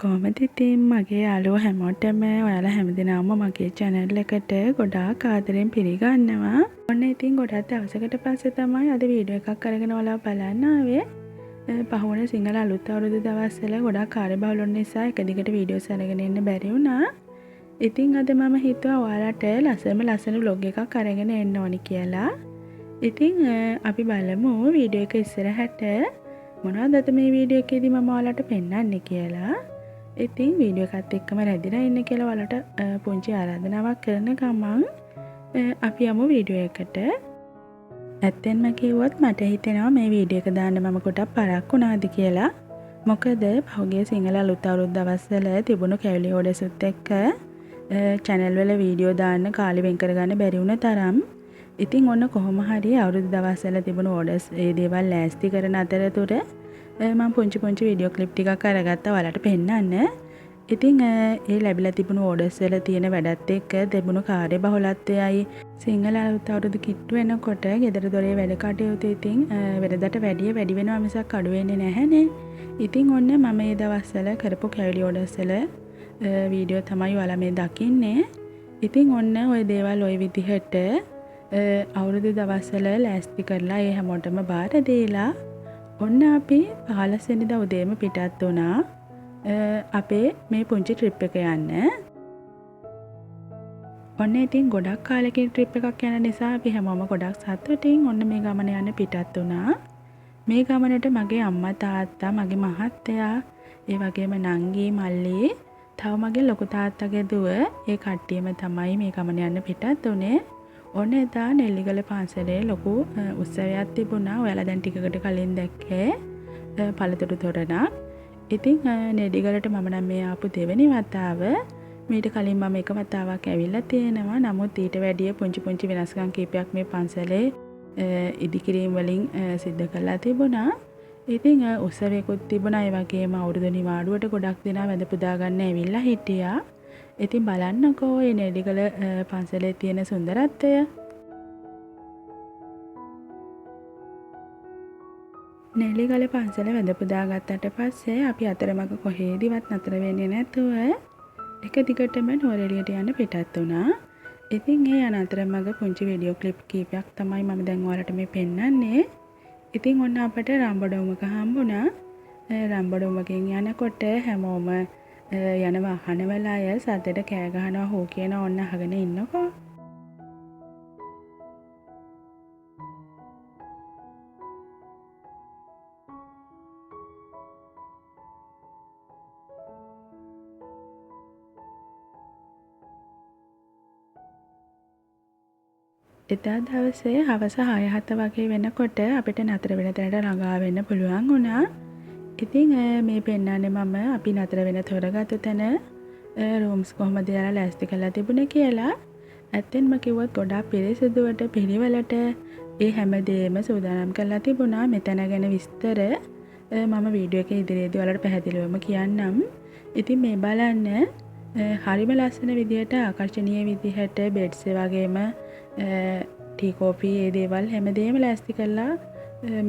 කොහොමද ඉතින් මගේ යාළුවෝ හැමෝටම ඔයාලා හැමදෙනාම මගේ channel එකට ගොඩාක් ආදරෙන් පිළිගන්නවා. ඔන්න ඉතින් ගොඩක් දවසකට පස්සේ තමයි අද වීඩියෝ එකක් අරගෙන ඔයාලව බලන්න ආවේ. පහුවන සිංහල අලුත් අවුරුදු දවස්වල ගොඩාක් කාර්යබහුල වුණ නිසා එක දිගට වීඩියෝස් අරගෙන එන්න බැරි වුණා. ඉතින් අද මම හිතුවා ඔයාලට ලස්සනම ලස්සන ව්ලොග් එකක් අරගෙන එන්න ඕනි කියලා. ඉතින් අපි බලමු වීඩියෝ එක ඉස්සරහට මොනවද අද මේ වීඩියෝ එකේදී මම ඔයාලට පෙන්වන්නේ කියලා. ඉතින් වීඩියෝ එකත් එක්කම රැඳිලා ඉන්න කියලා ඔයාලට පුංචි ආරාධනාවක් කරන ගමන් අපි යමු වීඩියෝ එකට. ඇත්තෙන්ම කිව්වොත් මට හිතෙනවා මේ වීඩියෝ එක දාන්න මම ගොඩක් පරක්කු වුණාද කියලා. මොකද පහුගිය සිංහල අලුත් අවුරුදු දවස්වල තිබුණු කැවිලි ඕඩර්සුත් එක්ක චැනල් වල වීඩියෝ දාන්න කාලෙ වෙන් කරගන්න බැරි වුණ තරම්. ඉතින් ඔන්න කොහොම හරි අවුරුදු දවස්වල තිබුණු ඕඩර්ස් ඒ දේවල් ලෑස්ති කරන අතරතුර මම පුංචි පුංචි වීඩියෝ ක්ලිප් ටිකක් අරගත්තා ඔයාලට පෙන්නන්න. ඉතින් ඒ ලැබිලා තිබුණු ඕඩර්ස් වල තියෙන වැඩත් එක්ක තිබුණු කාර්යබහුලත්වයයි සිංහල අලුත් අවුරුදු කිට්ටු වෙනකොට ගෙදර දොරේ වැඩ කටයුතු ඉතින් වෙනදට වැඩිය වැඩි වෙනවා මිසක් අඩු වෙන්නේ නැහැනේ. ඉතින් ඔන්න මම මේ දවස්වල කරපු කැවිලි ඕඩර්ස් වල වීඩියෝ තමයි ඔයාලා මේ දකින්නේ. ඉතින් ඔන්න ඔය දේවල් ඔය විදිහට අවුරුදු දවස්වල ලෑස්ති කරලා ඒ හැමෝටම බාර දීලා ඔන්න අපි 15 වෙනිදා උදේම පිටත් වුණා අපේ මේ පුංචි ට්‍රිප් එක යන්න. ඔන්න ඉතින් ගොඩක් කාලෙකින් ට්‍රිප් එකක් යන නිසා අපි හැමෝම ගොඩක් සතුටින් ඔන්න මේ ගමන යන්න පිටත් වුණා. මේ ගමනට මගේ අම්මා තාත්තා මගේ මහත්තයා ඒ වගේම නංගි මල්ලි තව මගේ ලොකු තාත්තගේ දුව ඒ කට්ටියම තමයි මේ ගමන යන්න පිටත් වුණේ. ඔන්න එදා නෙල්ලිගල පන්සලේ ලොකු උත්සවයක් තිබුණා. ඔයාලා දැන් ටිකකට කලින් දැක්කේ පළතුරු තොරණක්. ඉතින් නෙල්ලිගලට මම නම් මේ ආපු දෙවෙනි වතාව. මීට කලින් මම එක වතාවක් ඇවිල්ලා තියෙනවා. නමුත් ඊට වැඩිය පුංචි පුංචි වෙනස්කම් කීපයක් මේ පන්සලේ ඉදිකිරීම් වලින් සිද්ධ කරලා තිබුණා. ඉතින් උත්සවයකුත් තිබුණා. ඒ වගේම අවුරුදු නිවාඩුවට ගොඩක් දෙනා වැඳ පුදා ගන්න ඇවිල්ලා හිටියා. ඉතින් බලන්නකෝ මේ නෙල්ලිගල පන්සලේ තියෙන සුන්දරත්වය. නෙල්ලිගල පන්සල වැඳ පුදා ගත්තට පස්සේ අපි අතරමඟ කොහේදිවත් නතර වෙන්නේ නැතුව එක දිගටම නුවරඑළියට යන්න පිටත් වුණා. ඉතින් ඒ යන අතරමඟ පුංචි වීඩියෝ ක්ලිප් කීපයක් තමයි මම දැන් ඔයාලට මේ පෙන්නන්නේ. ඉතින් ඔන්න අපට රම්බඩොමක හම්බුණා. රම්බඩොමකින් යනකොට හැමෝම යන වාහනවල අය සද්දෙට කෑ ගහනවා හෝ කියන ඔන්න අහගෙන ඉන්නකෝ. එදා දවසේ හවස 6-7 වගේ වෙනකොට අපිට නතර වෙන තැනට ළඟා වෙන්න පුළුවන් වුණා. ඉතින් මේ පෙන්නන්නේ මම අපි නතර වෙන තොරගත්තු තැන රූම්ස් කොහොමද යාලා ලෑස්ති කරලා තිබුණේ කියලා. ඇත්තෙන්ම කිව්වොත් ගොඩාක් පිරිසිදුවට පිළිවෙලට ඒ හැමදේම සූදානම් කරලා තිබුණා. මෙතන ගැන විස්තර මම වීඩියෝ එකේ ඉදිරියේදී ඔයාලට පැහැදිලිවම කියන්නම්. ඉතින් මේ බලන්න හරිම ලස්සන විදිහට ආකර්ෂණීය විදිහට බෙඩ්ස් ඒ වගේම ටී කෝපි ඒ දේවල් හැමදේම ලෑස්ති කරලා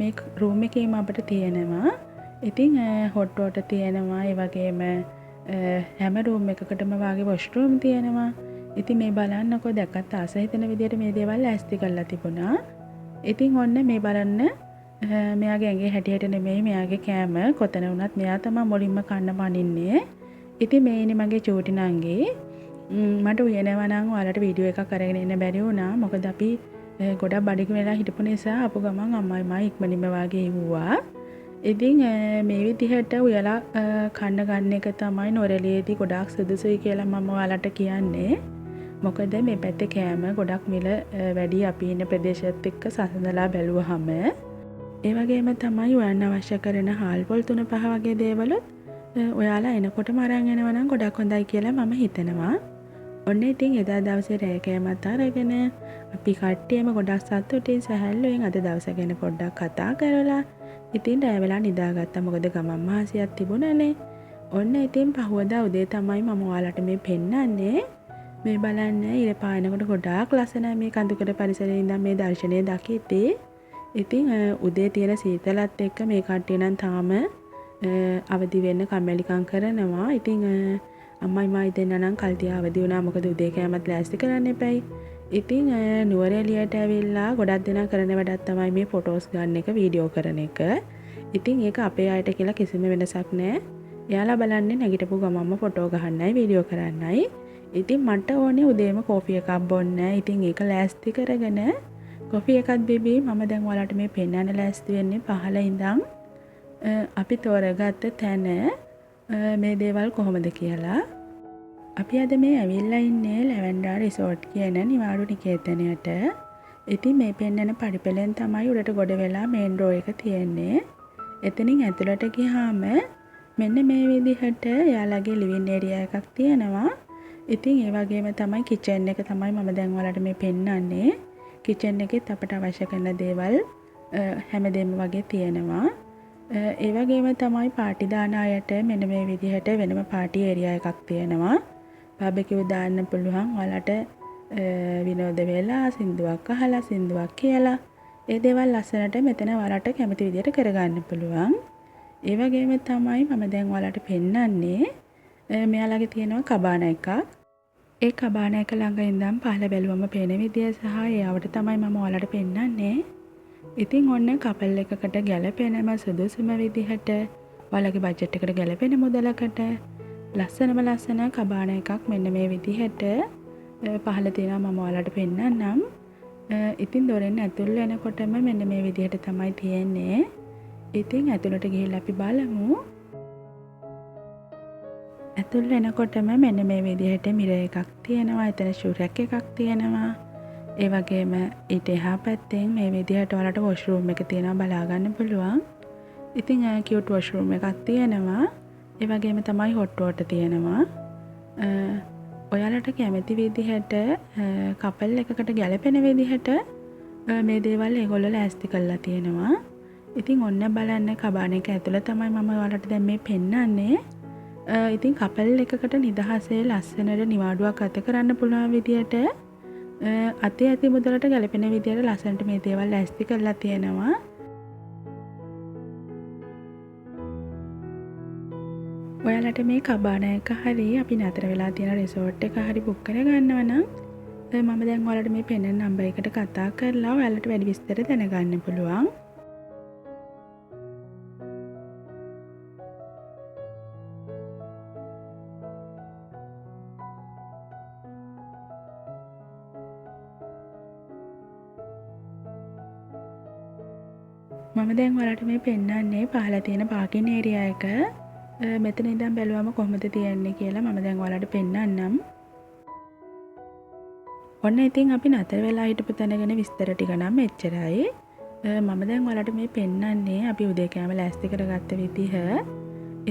මේ රූම් එකේම අපිට තියෙනවා. ඉතින් හොට් වෝටර් තියෙනවා. ඒ වගේම හැම රූම් එකකටම වාගේ වොෂ්රූම් තියෙනවා. ඉතින් මේ බලන්නකෝ දැක්කත් ආස හිතෙන විදිහට මේ දේවල් ලෑස්ති කරලා තිබුණා. ඉතින් ඔන්න මේ බලන්න මෙයාගේ ඇඟේ හැටියට නෙමෙයි මෙයාගේ කෑම කොතන වුණත් මෙයා තමයි මුලින්ම කන්න පනින්නේ. ඉතින් මේ ඉන්නේ මගේ චූටි නංගි. මට උයනවා නම් ඔයාලට වීඩියෝ එකක් අරගෙන එන්න බැරි වුණා. මොකද අපි ගොඩක් බඩගිනි වෙලා හිටපු නිසා ආපු ගමන් අම්මයි මයි ඉක්මනින්ම වාගේ ඉව්වා. ඉතින් මේ විදිහට උයලා කන්න ගන්න එක තමයි නුවරඑළියේදී ගොඩාක් සුදුසුයි කියලා මම ඔයාලට කියන්නේ. මොකද මේ පැත්තේ කෑම ගොඩක් මිල වැඩි අපි ඉන්න ප්‍රදේශයත් එක්ක සසඳලා බැලුවහම. ඒ වගේම තමයි උයන්න අවශ්‍ය කරන හාල් පොල් 3-5 වගේ දේවලුත් ඔයාලා එනකොටම අරන් එනවා නම් ගොඩක් හොඳයි කියලා මම හිතනවා. ඔන්න ඉතින් එදා දවසේ රෑ කෑමත් අරගෙන අපි කට්ටියම ගොඩක් සතුටින් සැහැල්ලුවෙන් අද දවස ගැන පොඩ්ඩක් කතා කරලා ඉතින් රෑ වෙලා නිදාගත්තා. මොකද ගමන් මහසියක් තිබුණානේ. ඔන්න ඉතින් පහුවදා උදේ තමයි මම ඔයාලට මේ පෙන්නන්නේ. මේ බලන්න ඉර පායනකොට ගොඩාක් ලස්සනයි මේ කඳුකර පරිසරයේ ඉඳන් මේ දර්ශනය දකිද්දී. ඉතින් උදේ තියෙන සීතලත් එක්ක මේ කට්ටිය නම් තාම අවදි වෙන්න කම්මැලිකම් කරනවා. ඉතින් අම්මයි මායි දෙන්නා නම් කල් තියා අවදි වුණා. මොකද උදේ කෑමත් ලෑස්ති කරන්න එපැයි. ඉතින් නුවරඑළියට ඇවිල්ලා ගොඩක් දෙනා කරන වැඩක් තමයි මේ ෆොටෝස් ගන්න එක, වීඩියෝ කරන එක. ඉතින් ඒක අපේ අයට කියලා කිසිම වෙනසක් නෑ. එයාලා බලන්නේ නැගිටපු ගමන්ම ෆොටෝ ගහන්නයි වීඩියෝ කරන්නයි. ඉතින් මට ඕනේ උදේම කොෆි එකක් බොන්න. ඉතින් ඒක ලෑස්ති කරගෙන කොෆි එකක් බිබී මම දැන් ඔයාලට මේ පෙන්වන්න ලෑස්ති වෙන්නේ පහළ ඉඳන් අපි තෝරගත්ත තැන මේ දේවල් කොහොමද කියලා. අපි අද මේ ඇවිල්ලා ඉන්නේ ලැවැන්ඩා රිසෝට් කියන නිවාඩු නිකේතනයට. ඉතින් මේ පෙන්වන පඩිපෙළෙන් තමයි උඩට ගොඩ වෙලා මේන් රෝ එක තියෙන්නේ. එතනින් ඇතුළට ගියාම මෙන්න මේ විදිහට එයාලගේ ලිවින් ඒරියා එකක් තියෙනවා. ඉතින් ඒ වගේම තමයි කිචන් එක තමයි මම දැන් ඔයාලට මේ පෙන්වන්නේ. කිචන් එකෙත් අපට අවශ්‍ය කරන දේවල් හැමදේම වගේ තියෙනවා. ඒ වගේම තමයි පාටි දාන අයට මෙන්න මේ විදිහට වෙනම පාටි ඒරියා එකක් තියෙනවා. බාබකිව් දාන්න පුළුවන් ඔයාලට විනෝද වෙලා සින්දුවක් අහලා සින්දුවක් කියලා ඒ දේවල් ලස්සනට මෙතන ඔයාලට කැමති විදිහට කරගන්න පුළුවන්. ඒ වගේම තමයි මම දැන් ඔයාලට පෙන්වන්නේ මෙයාලගේ තියෙනවා කබාන එකක්. ඒ කබාන එක ළඟ ඉඳන් පහළ බැලුවම පේන විදිය සහ ඒ අවට තමයි මම ඔයාලට පෙන්වන්නේ. ඉතින් ඔන්න කපල් එකකට ගැලපෙනම සුදුසුම විදිහට ඔයාලගේ බජට් එකට ගැලපෙන මුදලකට ලස්සනම ලස්සන කබාන එකක් මෙන්න මේ විදිහට පහළ තියෙනවා මම ඔයාලට පෙන්වන්නම්. ඉතින් දොරෙන් ඇතුල් වෙනකොටම මෙන්න මේ විදිහට තමයි තියෙන්නේ. ඉතින් ඇතුළට ගිහිල්ලා අපි බලමු. ඇතුල් වෙනකොටම මෙන්න මේ විදිහට මිරර් එකක් තියෙනවා. එතන ෂූ රැක් එකක් තියෙනවා. ඒ වගේම ඊට එහා පැත්තෙන් මේ විදිහට ඔයාලට වොෂ්රූම් එක තියෙනවා බලා ගන්න පුළුවන්. ඉතින් කියුට් වොෂ්රූම් එකක් තියෙනවා. ඒ වගේම තමයි හොට් වෝටර් තියෙනවා. ඔයාලට කැමති විදිහට කපල් එකකට ගැලපෙන විදිහට මේ දේවල් ඒගොල්ලෝ ලෑස්ති කරලා තියෙනවා. ඉතින් ඔන්න බලන්න කබාන එක ඇතුළ තමයි මම ඔයාලට දැන් මේ පෙන්වන්නේ. ඉතින් කපල් එකකට නිදහසේ ලස්සනට නිවාඩුවක් ගත කරන්න පුළුවන් විදිහට අතේ ඇති මුදලට ගැලපෙන විදිහට ලස්සනට මේ දේවල් ලෑස්ති කරලා තියෙනවා. ඔයාලට මේ කබාන එක හරි අපි නතර වෙලා තියෙන රිසෝට් එක හරි බුක් කරගන්නවා නම් මම දැන් ඔයාලට මේ පෙනෙන නම්බර් එකට කතා කරලා ඔයාලට වැඩි විස්තර දැනගන්න පුළුවන්. මම දැන් ඔයාලට මේ පෙන්වන්නේ පහළ තියෙන පාකින් ඒරියා එක. මෙතන ඉඳන් බැලුවම කොහොමද තියෙන්නේ කියලා මම දැන් ඔයාලට පෙන්වන්නම්. ඔන්න ඉතින් අපි නතර වෙලා හිටපු තැන ගැන විස්තර ටික නම් එච්චරයි. මම දැන් ඔයාලට මේ පෙන්වන්නේ අපි උදේ කෑම ලෑස්ති කරගත්ත විදිහ.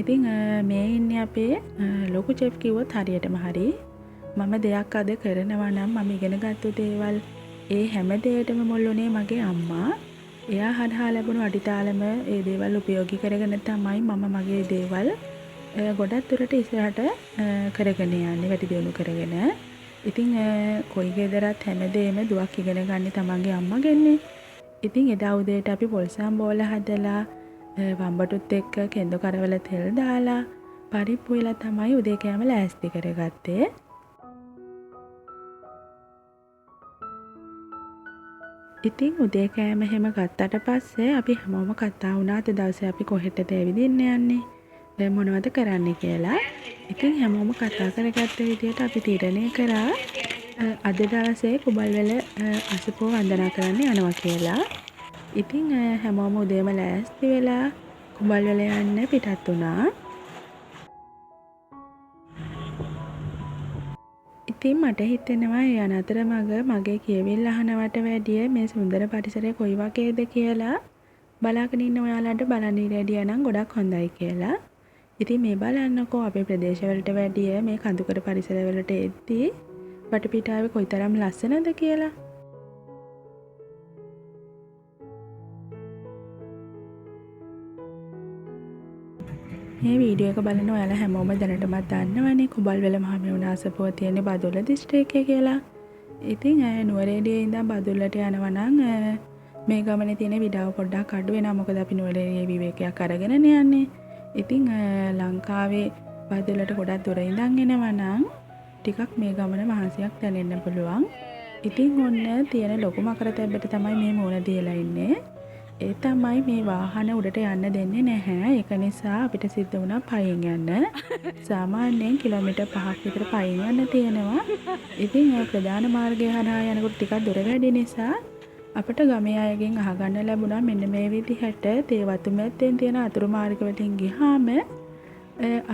ඉතින් මේ ඉන්නේ අපේ ලොකු චෙෆ් කිව්වොත් හරියටම හරි. මම දෙයක් අද කරනවා නම් මම ඉගෙන ගත්ත දේවල් ඒ හැම දෙයකටම මුල් වුණේ මගේ අම්මා. එයා හරහා ලැබුණු අඩිතාලම ඒ දේවල් උපයෝගී කරගෙන තමයි මම මගේ දේවල් ගොඩක් දුරට ඉස්සරහට කරගෙන යන්නේ, වැඩි දියුණු කරගෙන. ඉතින් කොයි ගෙදරත් හැමදේම දුවක් ඉගෙන ගන්නේ තමන්ගේ අම්මගෙන්නේ. ඉතින් එදා උදේට අපි පොල්සම් බෝල හදලා වම්බටුත් එක්ක කෙන්දු කරවල තෙල් දාලා පරිප්පු වෙලා තමයි උදේ කෑම ලෑස්ති කරගත්තේ. ඉතින් උදේ කෑම එහෙම ගත්තට පස්සේ අපි හැමෝම කතා වුණා අද දවසේ අපි කොහෙටද ඇවිදින්න යන්නේ, දැන් මොනවද කරන්නේ කියලා. ඉතින් හැමෝම කතා කරගත්ත විදියට අපි තීරණය කරා අද දවසේ කුඹල්වැල අසපුව වන්දනා කරන්න යනවා කියලා. ඉතින් හැමෝම උදේම ලෑස්ති වෙලා කුඹල්වැල යන්න පිටත් වුණා. ඉතින් මට හිතෙනවා ඒ අනතරමඟ මගේ කියවිල්ල අහනවට වැඩිය මේ සුන්දර පරිසරය කොයි වගේද කියලා බලාගෙන ඉන්න ඔයාලට බලන්න ඉඩ ඇරියා නම් ගොඩක් හොඳයි කියලා. ඉතින් මේ බලන්නකෝ අපේ ප්‍රදේශවලට වැඩිය මේ කඳුකර පරිසරවලට එද්දී වටපිටාවේ කොයිතරම් ලස්සනද කියලා. මේ වීඩියෝ එක බලන ඔයාලා හැමෝම දැනටමත් දන්නවනේ කුඹල්වැල මහමෙවුන අසපුව තියෙන්නේ බදුල්ල දිස්ත්‍රික්කයේ කියලා. ඉතින් නුවරඑළියේ ඉඳන් බදුල්ලට යනවා නම් මේ ගමනේ තියෙන විඩාව පොඩ්ඩක් අඩු වෙනවා. මොකද අපි නුවරඑළියේ විවේකයක් අරගෙනනේ යන්නේ. ඉතින් ලංකාවේ බදුල්ලට ගොඩක් දුර ඉඳන් එනවා නම් ටිකක් මේ ගමන මහන්සියක් දැනෙන්න පුළුවන්. ඉතින් ඔන්න තියෙන ලොකු මකර තැබ්බට තමයි මේ මූණ දීලා ඉන්නේ. ඒ තමයි මේ වාහන උඩට යන්න දෙන්නේ නැහැ. ඒක නිසා අපිට සිද්ධ වුණා පයින් යන්න. සාමාන්‍යයෙන් කිලෝමීටර් 5ක් විතර පයින් යන්න තියෙනවා. ඉතින් ප්‍රධාන මාර්ගය හරහා යනකොට ටිකක් දුර වැඩි නිසා අපට ගමේ අයගෙන් අහගන්න ලැබුණා මෙන්න මේ විදිහට තේ වතු මැද්දෙන් තියෙන අතුරු මාර්ග වලින් ගියාම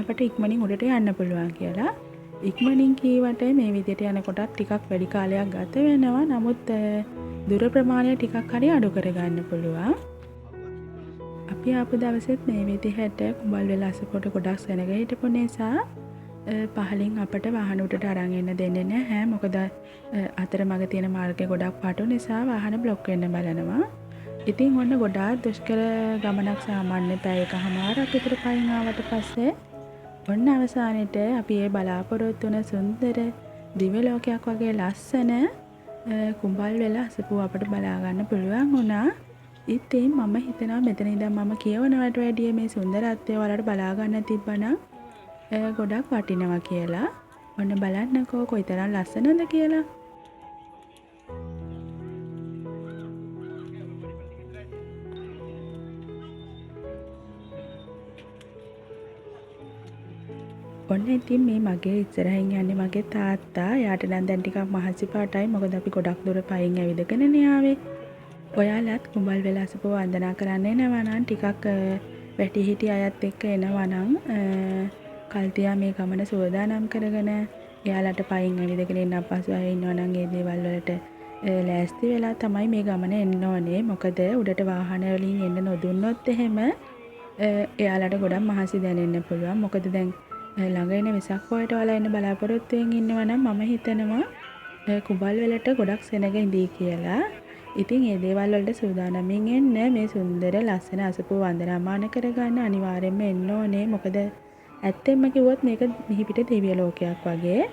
අපට ඉක්මනින් උඩට යන්න පුළුවන් කියලා. ඉක්මනින් කීවට මේ විදිහට යනකොටත් ටිකක් වැඩි කාලයක් ගත වෙනවා. නමුත් දුර ප්‍රමාණය ටිකක් හරි අඩු කරගන්න පුළුවන්. අපි ආපු දවසෙත් මේ විදිහට කුඹල්වෙල අසපුවට ගොඩක් සෙනග හිටපු නිසා පහලින් අපට වාහන උඩට අරන් එන්න දෙන්නේ නැහැ. මොකද අතරමඟ තියෙන මාර්ගය ගොඩක් පටු නිසා වාහන බ්ලොක් වෙන්න බලනවා. ඉතින් ඔන්න ගොඩාක් දුෂ්කර ගමනක් සාමාන්‍ය පැය එකහමාරක් විතර පයින් ආවට පස්සේ ඔන්න අවසානයේට අපි ඒ බලාපොරොත්තු වුණ සුන්දර දිව්‍ය ලෝකයක් වගේ ලස්සන කුඹල්වෙල අසපුව අපට බලා ගන්න පුළුවන් වුණා. ඉතින් මම හිතනවා මෙතන ඉඳන් මම කියවනවට වැඩිය මේ සුන්දරත්වය ඔයාලට බලා ගන්න තිබ්බනම් ගොඩක් වටිනවා කියලා. ඔන්න බලන්නකෝ කොයිතරම් ලස්සනද කියලා. ඔන්න ඉතින් මේ මගේ ඉස්සරහින් යන්නේ මගේ තාත්තා. එයාට නම් දැන් ටිකක් මහන්සි පාටයි. මොකද අපි ගොඩක් දුර පයින් ඇවිදගෙනනේ ආවේ. ඔයාලත් කුඹල්වෙල අසපුව වන්දනා කරන්න එනවා නම් ටිකක් වැඩිහිටි අයත් එක්ක එනවා නම් කල් තියා මේ ගමන සූදානම් කරගෙන එයාලට පයින් ඇවිදගෙන එන්න අපහසු අය ඉන්නවා නම් ඒ දේවල් වලට ලෑස්ති වෙලා තමයි මේ ගමන එන්න ඕනේ. මොකද උඩට වාහන වලින් එන්න නොදුන්නොත් එහෙම එයාලට ගොඩක් මහන්සි දැනෙන්න පුළුවන්. මොකද දැන් ළඟ එන වෙසක් පොයට ඔයාලා එන්න බලාපොරොත්තුවෙන් ඉන්නවා නම් මම හිතනවා කුඹල්වෙලට ගොඩක් සෙනග ඉඳී කියලා. ඉතින් ඒ දේවල් වලට සූදානමින් එන්න මේ සුන්දර ලස්සන අසපුව වන්දනාමාන කරගන්න අනිවාර්යයෙන්ම එන්න ඕනේ. මොකද ඇත්තෙන්ම කිව්වොත් මේක මිහිපිට දිව්‍ය ලෝකයක් වගේ.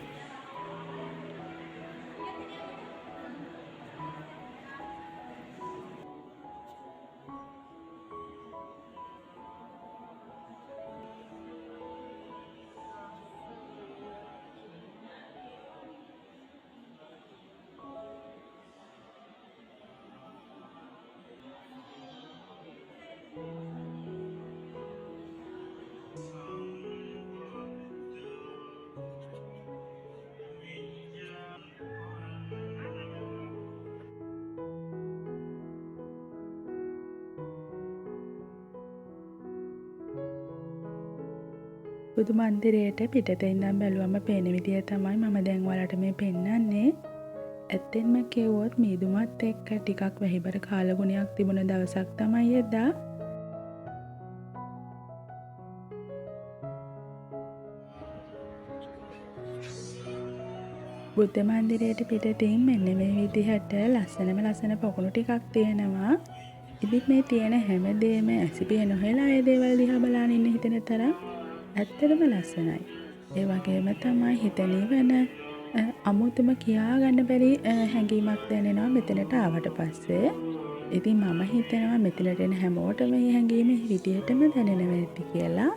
බුදු මන්දිරයට පිටත ඉඳන් බැලුවම පේන විදිය තමයි මම දැන් ඔයාලට මේ පෙන්නන්නේ. ඇත්තෙන්ම කිව්වොත් මීදුමත් එක්ක ටිකක් වැහිබර කාලගුණයක් තිබුණ දවසක් තමයි එදා. බුද්ධ මන්දිරයට පිටතින් මෙන්න මේ විදිහට ලස්සනම ලස්සන පොකුණු ටිකක් තියෙනවා. ඉතින් මේ තියෙන හැම දෙයක්ම ඇසිපිය නොහෙලා ඒ දේවල් දිහා බලාගෙන ඉන්න හිතෙන තරම් ඇත්තටම ලස්සනයි. ඒ වගේම තමයි හිත නිවන අමුතුම කියා ගන්න බැරි හැඟීමක් දැනෙනවා මෙතනට ආවට පස්සේ. ඉතින් මම හිතනවා මෙතනට එන හැමෝටම මේ හැඟීම මේ විදිහටම දැනෙනවා ඇති කියලා.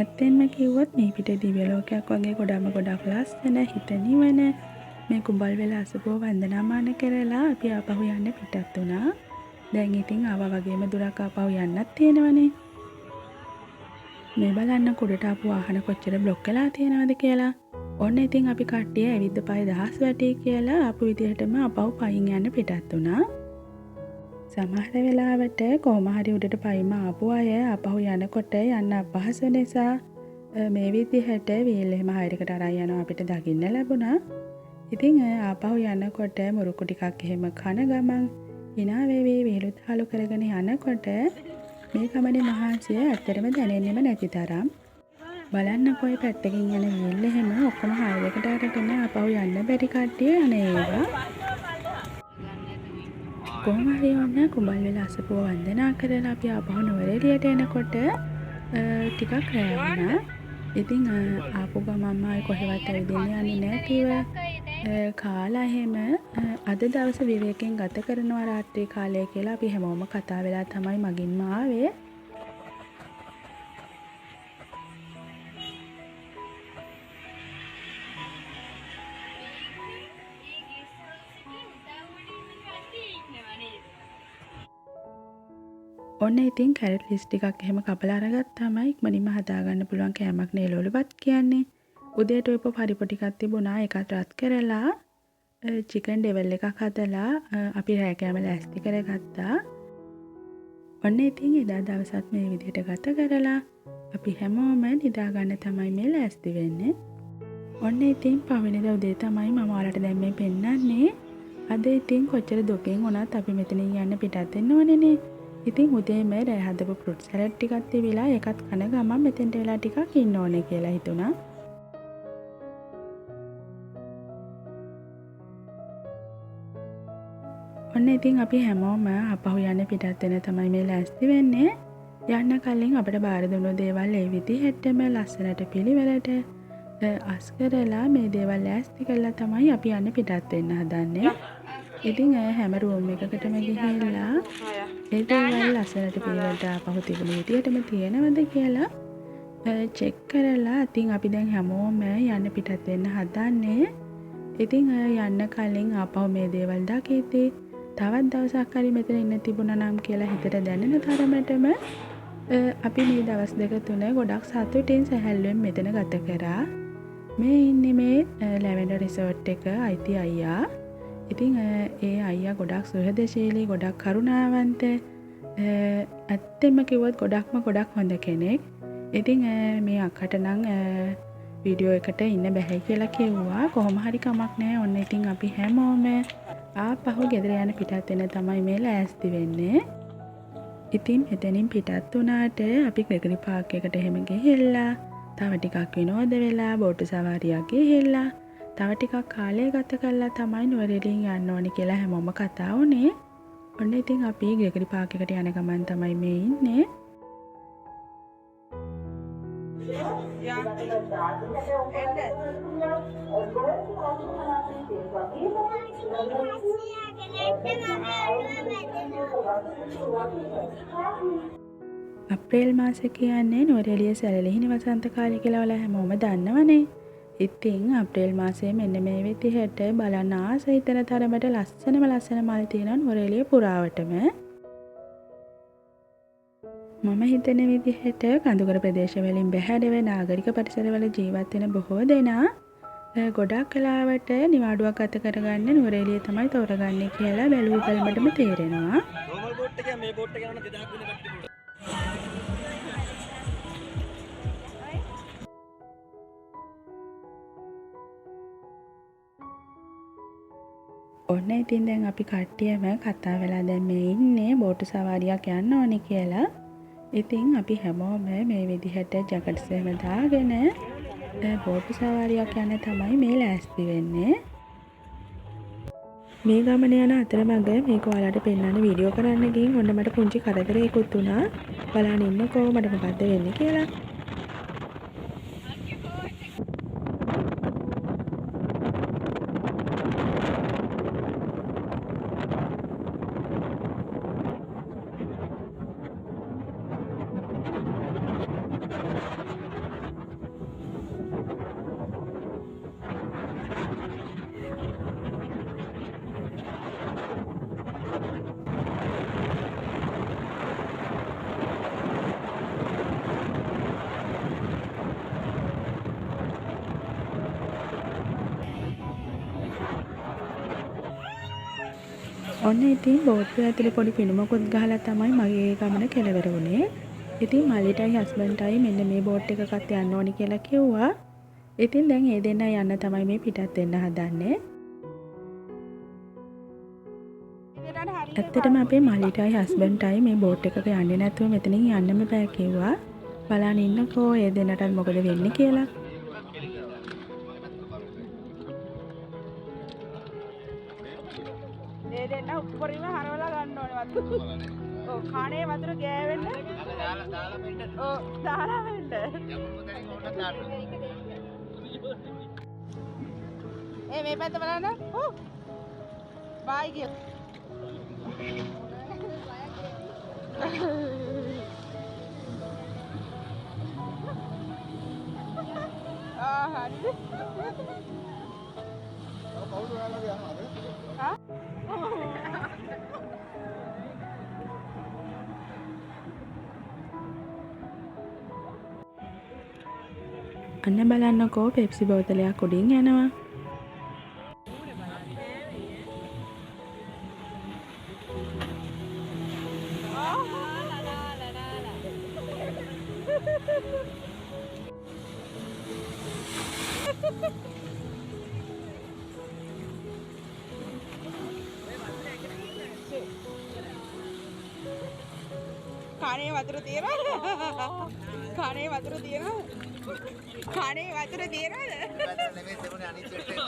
ඇත්තෙන්ම කිව්වොත් මේ පිටේ දිව්‍ය ලෝකයක් වගේ ගොඩක්ම ගොඩක් ලස්සන හිත නිවන මේ කුඹල්වෙල අසපුව වන්දනාමාන කරලා අපි ආපහු යන්න පිටත් වුණා. දැන් ඉතින් ආවා වගේම දුරක් ආපහු යන්නත් තියෙනවනේ. මේ බලන්න කුඩට ආපු වාහන කොච්චර බ්ලොක් වෙලා තියෙනවද කියලා. ඔන්න ඉතින් අපි කට්ටිය ඇවිද්ද පය දහස් වැටේ කියලා ආපු විදිහටම ආපහු පයින් යන්න පිටත් වුණා. සමහර වෙලාවට කොහොම හරි උඩට පයින්ම ආපු අය ආපහු යනකොට යන්න අපහසු නිසා මේ විදිහට වීල් එහෙම හයර් එකට අරන් යනවා අපිට දකින්න ලැබුණා. ඉතින් ආපහු යනකොට මුරුක්කු ටිකක් එහෙම කන ගමන් hina වෙවි විහිළු තාලු කරගෙන යනකොට මේ ගමනේ මහන්සිය ඇත්තටම දැනෙන්නෙම නැති තරම්. බලන්නකෝ ඔය පැත්තකින් යන වීල් එහෙම ඔක්කොම හයර් එකට අරගෙන ආපහු යන්න බැරි කට්ටිය යන ඒවා. කොහොම හරි ඔන්න කුඹල්වෙල අසපුව වන්දනා කරලා අපි ආපහු නුවරඑළියට එනකොට ටිකක් රෑ වුණා. ඉතින් ආපු ගමන්ම ආයේ කොහෙවත් ඇවිදින්න යන්නේ නැතිව කාලා එහෙම අද දවස විවේකයෙන් ගත කරනවා රාත්‍රී කාලය කියලා අපි හැමෝම කතා වෙලා තමයි මගින්ම ආවේ. ඔන්න ඉතින් කැරට් ලිස් ටිකක් එහෙම කපලා අරගත්තාම ඉක්මනින්ම හදාගන්න පුළුවන් කෑමක් නේ එළවලු බත් කියන්නේ. උදේට ඔය පරිප්පු ටිකක් තිබුණා, ඒකත් රත් කරලා චිකන් ඩෙවල් එකක් හදලා අපි රෑ කෑම ලෑස්ති කරගත්තා. ඔන්න ඉතින් එදා දවසත් මේ විදිහට ගත කරලා අපි හැමෝම නිදා ගන්න තමයි මේ ලෑස්ති වෙන්නේ. ඔන්න ඉතින් පහුවෙනිදා උදේ තමයි මම ඔයාලට දැන් මේ පෙන්නන්නේ. අද ඉතින් කොච්චර දුකින් වුණත් අපි මෙතනින් යන්න පිටත් වෙන්න ඕනේනේ. ඉතින් උදේම රෑ හදපු ෆෘට් සැලඩ් ටිකක් තිබිලා ඒකත් කන ගමන් මෙතෙන්ට වෙලා ටිකක් ඉන්න ඕනේ කියලා හිතුණා. ඔන්න ඉතින් අපි හැමෝම ආපහු යන්න පිටත් වෙන තමයි මේ ලෑස්ති වෙන්නේ. යන්න කලින් අපිට බාර දුන්නු දේවල් ඒ විදිහටම ලස්සනට පිළිවෙලට අස් කරලා මේ දේවල් ලෑස්ති කරලා තමයි අපි යන්න පිටත් වෙන්න හදන්නේ. ඉතින් හැම රූම් එකකටම ගිහිල්ලා ඒ දේවල් ලස්සනට පිළිවෙලට ආපහු තිබුණු විදිහටම තියෙනවද කියලා චෙක් කරලා ඉතින් අපි දැන් හැමෝම යන්න පිටත් වෙන්න හදන්නේ. ඉතින් යන්න කලින් ආපහු මේ දේවල් දකිද්දී තවත් දවසක් හරි මෙතන ඉන්න තිබුණා නම් කියලා හිතට දැනෙන තරමටම අපි මේ දවස් දෙක තුන ගොඩක් සතුටින් සැහැල්ලුවෙන් මෙතන ගත කරා. මේ ඉන්නේ මේ ලැවෙන්ඩර් රිසෝට් එක අයිති අයියා. ඉතින් ඒ අයියා ගොඩක් සුහදශීලී, ගොඩක් කරුණාවන්ත, ඇත්තෙන්ම කිව්වොත් ගොඩක්ම ගොඩක් හොඳ කෙනෙක්. ඉතින් මේ අක්කට නම් වීඩියෝ එකට ඉන්න බැහැ කියලා කිව්වා. කොහොම හරි කමක් නෑ. ඔන්න ඉතින් අපි හැමෝම ආපහු ගෙදර යන පිටත් වෙන තමයි මේ ලෑස්ති වෙන්නේ. ඉතින් මෙතනින් පිටත් වුණාට අපි ග්‍රෙගරි පාක් එකට එහෙම ගිහිල්ලා තව ටිකක් විනෝද වෙලා බෝට්ටු සවාරියක් ගිහිල්ලා තව ටිකක් කාලය ගත කරලා තමයි නුවරඑළියෙන් යන්න ඕනි කියලා හැමෝම කතා වුණේ. ඔන්න ඉතින් අපි ග්‍රෙගරි පාක් එකට යන ගමන් තමයි මේ ඉන්නේ. අප්‍රේල් මාසෙ කියන්නේ නුවරඑළිය සැලලිහිණි වසන්ත කාලය කියලා ඔයාලා හැමෝම දන්නවනේ. ඉතින් අප්‍රේල් මාසයේ මෙන්න මේ විදිහට බලන්න ආස හිතෙන තරමට ලස්සනම ලස්සන මල් තියෙනවා නුවරඑළිය පුරාවටම. මම හිතන විදිහට කඳුකර ප්‍රදේශවලින් බැහැරව නාගරික පරිසරවල ජීවත් වෙන බොහෝ දෙනා ගොඩක් වෙලාවට නිවාඩුවක් ගත කරගන්න නුවරඑළිය තමයි තෝරගන්නේ කියලා බැලුව බැලමටම තේරෙනවා. නෝමල් බෝට් එකේ මේ බෝට් එක යනවා 2000ක් වෙන කට්ටිය පුළුවන්. ඔන්න ඉතින් දැන් අපි කට්ටියම කතා වෙලා දැන් මේ ඉන්නේ බෝට්ටු සවාරියක් යන්න ඕනේ කියලා. ඉතින් අපි හැමෝම මේ විදිහට ජැකට්ස් එහෙම දාගෙන බෝට්ටු සවාරියක් යන්න තමයි මේ ලෑස්ති වෙන්නේ. මේ ගමන යන අතරමඟ මේක ඔයාලට පෙන්වන්න වීඩියෝ කරන්න ගිහින් ඔන්න මට පුංචි කරදරයකුත් වුණා. බලන්න ඉන්නකෝ මට මොකද්ද වෙන්නේ කියලා. ඔන්න ඉතින් බෝට්ටුව ඇතුලේ පොඩි පිනුමකුත් ගහලා තමයි මගේ ගමන කෙලවර වුණේ. ඉතින් මල්ලිටයි හස්බන්ඩ්ටයි මෙන්න මේ බෝට් එකකත් යන්න ඕනි කියලා කිව්වා. ඉතින් දැන් ඒ දෙන්නා යන්න තමයි මේ පිටත් වෙන්න හදන්නේ. ඇත්තටම අපේ මල්ලිටයි හස්බන්ඩ්ටයි මේ බෝට් එකක යන්නේ නැතුව මෙතනින් යන්නම බෑ කිව්වා. බලන්න ඉන්නකෝ ඒ දෙන්නටත් මොකද වෙන්නේ කියලා. ඒ දෙන්න උඩරිම හරවලා ගන්න ඕනේ වතුර. ඔව් කනේ වතුර ගෑවෙන්න. දාලා වෙන්න. ඔව් දාලා වෙන්න. ඒ මේ පැත්ත බලන්න. ඔව්. බයි කියලා. ආ හරිද? කවුද ඔයාලගේ යනවද? ආ අන්න බලන්නකෝ පෙප්සි බෝතලයක් උඩින් යනවා. කනේ වතුර තියෙනවද? කනේ වතුර තියෙනවද? කනේ වතුර තියෙනවද? නෙමෙයි තිබුණේ අනිත් සෙට් එක.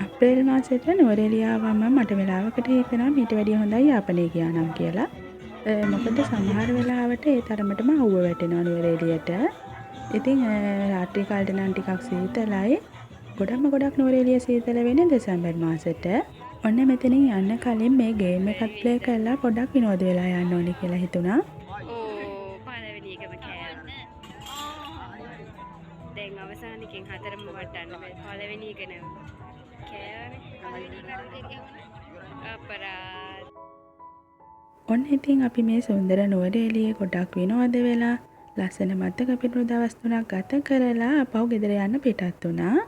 අප්‍රේල් මාසෙට නුවරඑළිය ආවම මට වෙලාවකට හිතෙනවා මීට වැඩිය හොඳයි යාපනයේ ගියා නම් කියලා. මොකද සමහර වෙලාවට ඒ තරමටම අවුව වැටෙනවා නුවරඑළියට. ඉතින් රාත්‍රී කාලේට නම් ටිකක් සීතලයි. ගොඩක්ම ගොඩක් නුවරඑළිය සීතල වෙන්නේ දෙසැම්බර් මාසෙට. ඔන්න මෙතනින් යන්න කලින් මේ ගේම් එකත් ප්ලේ කරලා පොඩ්ඩක් විනෝද වෙලා යන්න ඕනේ කියලා හිතුණා. ඕ පළවෙනි එකම කෑවා. දැන් අවසාන එකෙන් හතරම වටන්න බෑ. පළවෙනි එක නෑ. කෑවනේ. අපරාධ. ඔන්න ඉතින් අපි මේ සුන්දර නුවරඑළියේ ගොඩක් විනෝද වෙලා ලස්සන මතක පිරුණු දවස් තුනක් ගත කරලා ආපහු ගෙදර යන්න පිටත් වුණා.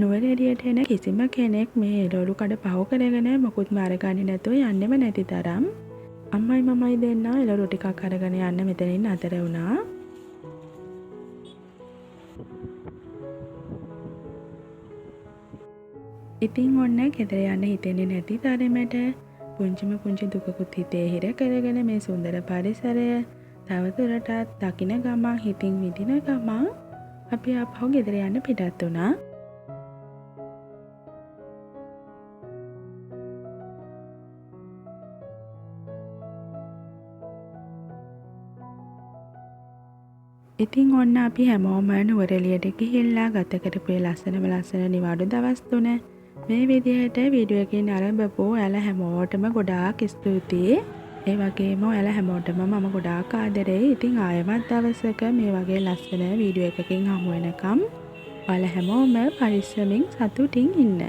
නුවරඑළියට එන කිසිම කෙනෙක් මේ එළවලු කඩ පහු කරගෙන මොකුත්ම අරගන්නේ නැතුව යන්නෙම නැති තරම් අම්මයි මමයි දෙන්නා එළවලු ටිකක් අරගෙන යන්න මෙතනින් නතර වුණා. ඉතින් ඔන්න ගෙදර යන්න හිතෙන්නේ නැති තරමට පුංචිම පුංචි දුකකුත් හිතේ හිර කරගෙන මේ සුන්දර පරිසරය තවදුරටත් දකින ගමන් හිතින් විඳින ගමන් අපි ආපහු ගෙදර යන්න පිටත් වුණා. ඉතින් ඔන්න අපි හැමෝම නුවරඑළියට ගිහිල්ලා ගත කරපු ඒ ලස්සනම ලස්සන නිවාඩු දවස් තුන මේ විදිහට වීඩියෝ එකකින් ආරම්භ ඔයාලා හැමෝටම ගොඩාක් ස්තුතියි. ඒ වගේම ඔයාලා හැමෝටම මම ගොඩාක් ආදරෙයි. ඉතින් ආයෙමත් දවසක මේ වගේ ලස්සන වීඩියෝ එකකින් හමු වෙනකම් ඔයාලා හැමෝම පරිස්සමින් සතුටින් ඉන්න.